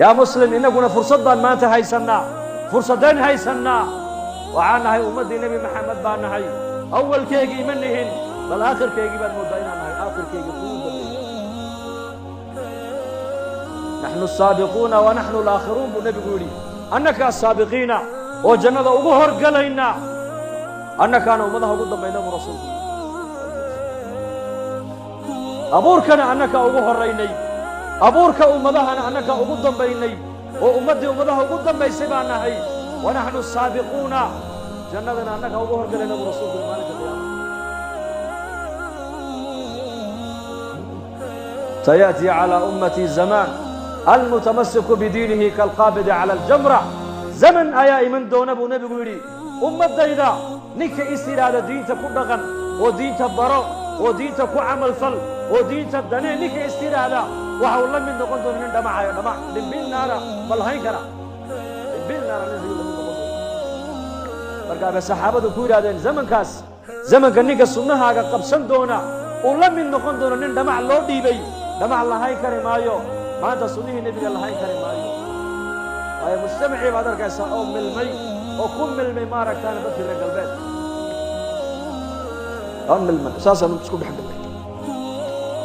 Yaa muslim, innaguna fursad baan maanta haysannaa, fursadeen haysannaa. Waxaan nahay ummaddii Nebi Maxamed baan nahay. Awalkeygii ma nihin, bal aakhirkeygii baad mooddaa inaan nahay, aakhirkeygii kugu dambeeyey. Naxnu asaabiquuna wa naxnu alaakhiruun buu nebigu yidhi. Annakaa saabiqiina oo jannada ugu horgalaynaa, annakaana ummadaha ugu dambayna buu rasuulku yidhi. Abuurkana annakaa ugu horraynay, abuurka ummadahana annakaa ugu dambaynay, oo ummaddii ummadaha ugu dambaysay baan nahay. Wa naxnu saabiquuna, jannadana annagaa ugu horgalayna buu rasuulku yidhi maalinka qiyaama. Sayaأtii calىa ummatii zamaan almutamasiku bidiinihi kalqaabidi cala aljamra. Zaman ayaa iman doona buu nebigu yidhi ummaddayda, ninka is yidhaahda diinta ku dhaqan oo diinta baro oo diinta ku camal fal oo diinta danee, ninka is yidhaahda waxa uu la mid noqon doona nin dhamacayo dhamac dhimbil naara. Ma lahayn kara dhimbil naara nin ayuu la mid noqon doona. Markaa bay saxaabadu ku yidhahdeen, zamankaas, zamanka ninka sunnahaaga qabsan doona uu la mid noqon doono nin dhamac loo dhiibay, dhamac lahayn kari maayo. Maanta sunnihii nebiga lahayn kari maayo, waayo mujtamacii baad arkaysaa oo milmay oo ku milmay maaragtaana dadkii reer galbeed aan milman, saasaan isku dhex galnay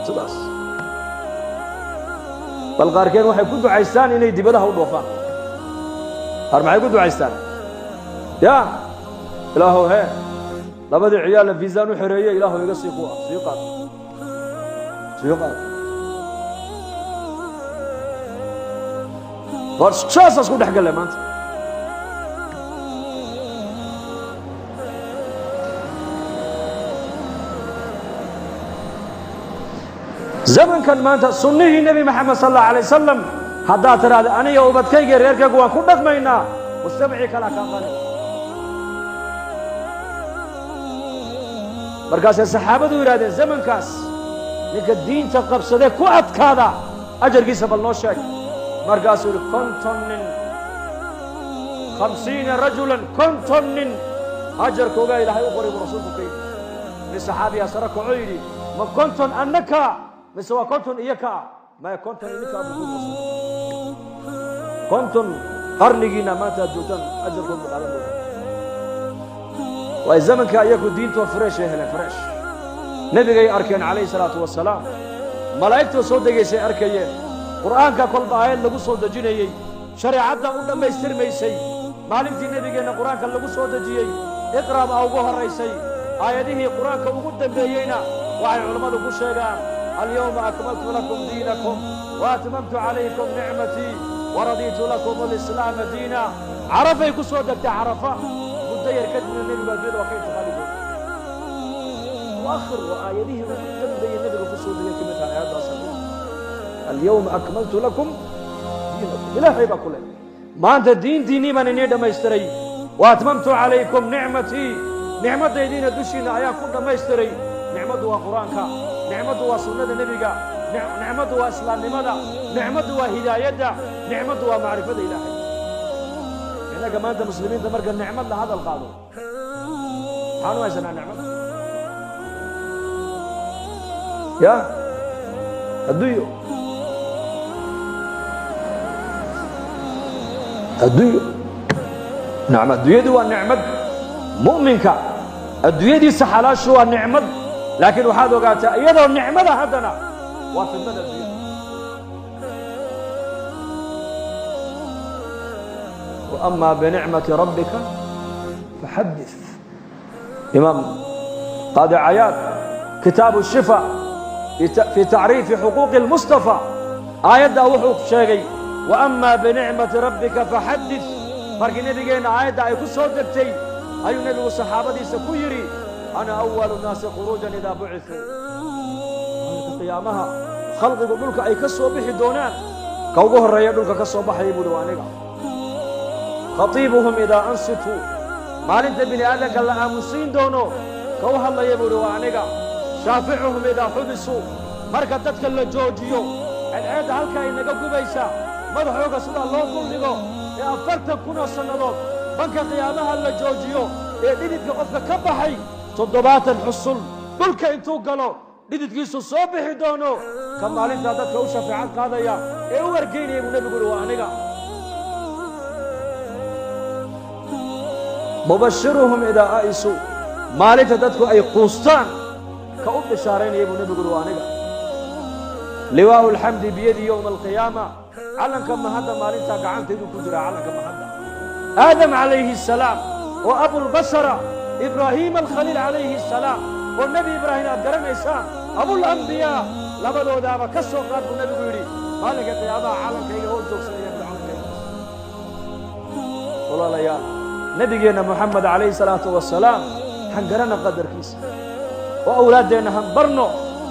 sidaas. Bal qaarkeen waxay ku ducaystaan inay dibadaha u dhoofaan. Qaar maxay ku ducaystaan? Ya ilaahow, hee labadii ciyaalla viisaan u xereeyey, ilaahow iga sii kuwa sii qaad, sii qaad. War saasaa isku dhex galle maanta. Zamankan maanta sunnihii Nebi Maxamed sal allahu alay wasalam haddaad tidhaahda aniga ubadkayga reerkaygu waan ku dhaqmaynaa, mujtamacii kalaa kaa qali. Markaasay saxaabadu yidhahdeen, zamankaas ninka diinta qabsadee ku adkaada ajarkiisa bal noo sheeg. Markaasuu yidhi 50 nin, 50 rajulan, 50 nin ajarkoogaa Ilaahay u qoray buu rasuulku ka yidhi. Nin saxaabiyaa sare kacoo yidhi, ma 50 annaka mise waa 50 iyo kaa? Maya, 50 idinkaa buu ku yidhi rasuulku. 50 qarnigiina maanta aad joogtaan ajarkood bu qaadan doonta. Waay zamanka iyaku diintoo fresh ay heleen, fresh. Nebigay arkeen calayhi salaatu wasalaam, malaa'igtoo soo degaysay arkayeen, qur'aanka kolba aayad lagu soo dejinayey, shareecadda u dhammaystirmaysay. Maalintii nebigeenna qur-aanka lagu soo dejiyey iqra baa ugu horraysay. Aayadihii qur-aanka ugu dambeeyeyna waxay culammadu ku sheegaan alyawma akmaltu lakum diinakum wa atmamtu calaykum nicmatii waradiitu lakum alislaama diina. Carafay ku soo degtay, Carafa. Muddo yar kadibna nebigu addunyada waa ka intiqaali doona. Akhir waa aayadihii ugu dambeeyey nebiga ku soo degay kamid tahay aayaddaas, alyawma akmaltu lakum diinakum. Ilaahay baa ku leh, maanta diintiinnii baan inii dhammaystiray, wa atmamtu calaykum nicmatii, nicmadaydiina dushiinna ayaan ku dhammaystiray. Nicmaddu waa qur-aanka, nicmaddu waa sunnada nebiga, nicmaddu waa islaamnimada, nicmaddu waa hidaayadda, nicmaddu waa macrifada Ilaahay. Innaga maanta muslimiinta marka nicmad la hadal qaado maxaan u haysanaa nicmad? Ya adduunyo, adduunyo nicmad. Adduunyadu waa nicmad, mu'minka adduunyadiisa xalaashu waa nicmad, laakiin waxaad ogaataa iyadoo nicmada haddana waa fidnada adduunyada. وأما بنعمة ربك فحدث. إمام قاضي عياض كتاب الشفاء في تعريف حقوق المصطفى aayaddaa wuxuu sheegay وأما بنعمة ربك فحدث. Markii nebigeenna aayadda ay ku soo degtay ayuu nebigu saxaabadiisa ku yidhi, أنا أول الناس خروجا إذا بعثوا. Maalinka qiyaamaha khalqigu dhulka ay ka soo bixi doonaan, ka ugu horreeya dhulka ka soo baxaya buuhi waa aniga. خطيبهم إذا أنصتوا. Maalinta bini aadamka la aamusiin doono ka u hadlaya buuhi waa aniga. شافعهم إذا حبسوا. Marka dadka la joojiyo, cadceedda halka ay naga gubaysa, madaxooga sidaa loo duldhigo ee 40,000 oo sannadood banka qiyaamaha la joojiyo, ee dhididka qofka ka baxay 70 xusul dhulka intuu galo dhididkiisu soo bixi doono, ka maalintaa dadka u shafeecad qaadaya Ee u ergeynaya buu nebigu yihi waa aniga. Mubashiruhum idaa a'isuu, maalinta dadku ay quustaan ka u bishaaraynaya buu nebigu yihi waa aniga. Liwaa'u alxamdi biyadi yowma alqiyaama, calanka mahadda maalintaa gacantaydu ku jiraa calanka mahadda. Aadam calayhi asalaam oo abulbashara, Ibraahiim alkhaliil calayhi asalaam oo nebi Ibraahim aad garanaysaan, abulambiyaa, labadoodaaba ka soo qaad buu nebigu yidhi maalinka qiyaamaha calankayga hoos joogsanaya buu calankayga. Walaalayaal, nebigeenna Moxamed calayhi salaatu wasalaam han garana qadarkiisa, oo awlaaddeenna han barno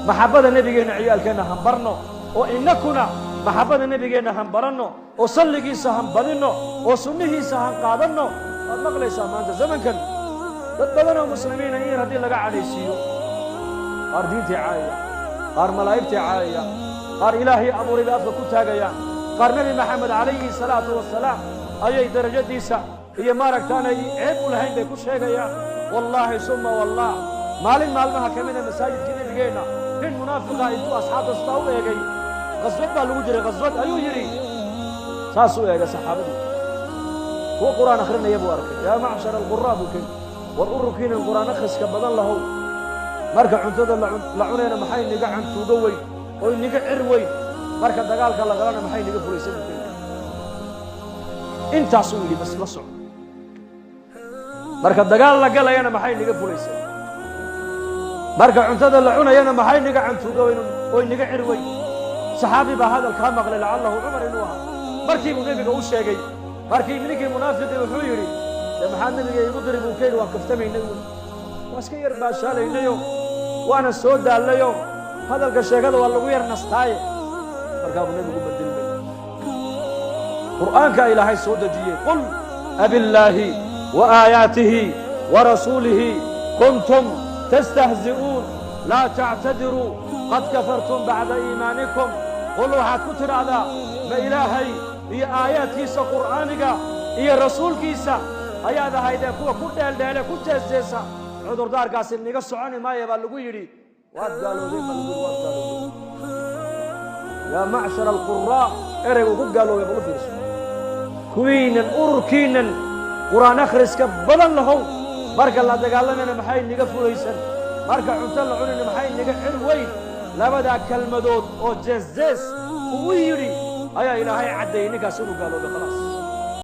maxabbada nebigeenna, ciyaalkeenna han barno, oo innakuna maxabbada nebigeenna han baranno, oo salligiisa han badinno, oo sunnihiisa han qaadanno. Waad maqlaysaa maanta zamankan dad badan oo muslimiina in yar haddii laga cadhaysiiyo, qaar diintii caayaya, qaar malaa'igtii caayaya, qaar ilaahay abuuray bay afka ku taagayaan, qaar nebi Maxamed calayhi salaatu wasalaam ayay darajadiisa iyo maaragtaanay ceeb u lahayn bay ku sheegayaan. Wallaahi summa wallah, maalin maalmaha ka mida masaajidkii nebigeenna nin munaafiqa intuu asxaabta sidaa u eegay, qaswad baa lagu jiray, qaswad ayuu yidhi, saasuu eegay saxaabadii kuwa qur'aan akhrinaya buu arkay. Yaa macshar alquraa buu keni, war ururkiinan qur'aan akhriska badan lahow, marka cuntada la cunayna maxay niga cantuugo weyn oo iniga cir weyn, marka dagaalka la galana maxay niga fulaysa buu keni. Intaasuu yidhi bas la soco, marka dagaal la galayana maxay niga fulaysa, marka cuntada la cunayana maxay niga cantuugo weyn oo iniga cir weyn. Saxaabi baa hadalkaa maqlay, lacallahu Cumar inuu ahaa. Markii buu nebiga u sheegay, markii ninkii munaafiqii wuxuu yidhi, dee maxaa nebiga iigu diri buu ka yidhi, waan kaftamaynay uun, waa iska yar baashaalaynayo, waana soo daallayo, hadalka sheekada waa lagu yar nastaaye. Markaa buu nebigu bedilmay, qur'aankaa Ilaahay soo dejiyey, qul abillaahi wa aayaatihi wa rasuulihi kuntum tastahzi'uun laa tactadiruu qad kafartum bacda iimaanikum. Qul waxaad ku tidhaahdaa, ma Ilaahay iyo aayaadkiisa qur'aaniga iyo rasuulkiisa ayaad ahaydeen kuwa ku dheeldheele ku jeesjeesa? Cudurdaarkaasi niga soconi maaya baa lagu yidhi, waad gaaloodeen baa lagu yidhi, waad gaaloodeen. Yaa macshar alquraa, ereygu ku gaaloobay bal u fiirso. Kuwiinan ururkiinan qur'aan akhriska badan lahow, marka la dagaalamayna maxay niga fulaysan, marka cunto la cunayna maxay niga cir weyn? Labadaa kelmadood oo jees-jees uu yidhi ayaa Ilaahay caddeeyey ninkaas inuu gaaloobay. Khalaas.